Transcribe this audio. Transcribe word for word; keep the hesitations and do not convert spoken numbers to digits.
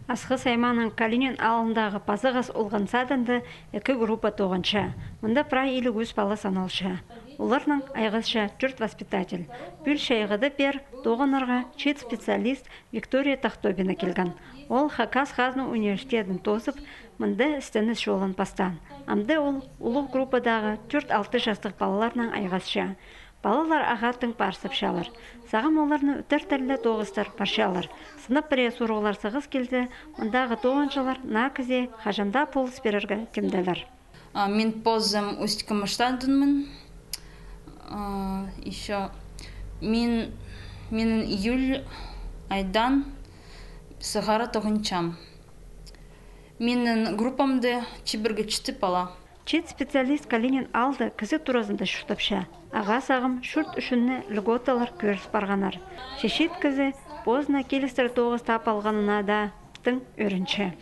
Асхыс аймааның Калинин аалындағы Пазығас олған садында ікі группа тоғынча. Мында прай илиг ӱс пала саналча. Оларнаң айғасча тӧрт воспитатель. Пӱӱл чайғыда пеер тоғынарға чиит специалист Виктория Тахтобина килген. Ол Хакас хазна университедін тоозып, мында істеніс чолын пастаан. Амды ол улуғ группадағы тӧрт-алты частығ палаларнаң айғасча. Палалар ағаа тың парсапчалар. Сағам оларны ӱттертерле тоғыстар парчалар. Сынап пірее сурығлар сығыс килзе, мындағы тоғынҷылар наа кізее хаҷан даа полыс пирерге тимделер. А, мин позым Усть-Камыштадынмын. А, ещё мин, минің июль айдаң сығара тоғынчам. Минің группамда чибіргі читі пала. Чиит специалист Калинин аалда кізі туразында чуртапча. Ағаа сағам чурт ӱчӱн льготалар кӧріс парғаннар. Че чиит кізі позына килістіре тоғыс таап алғанына даа тың ӧрінче.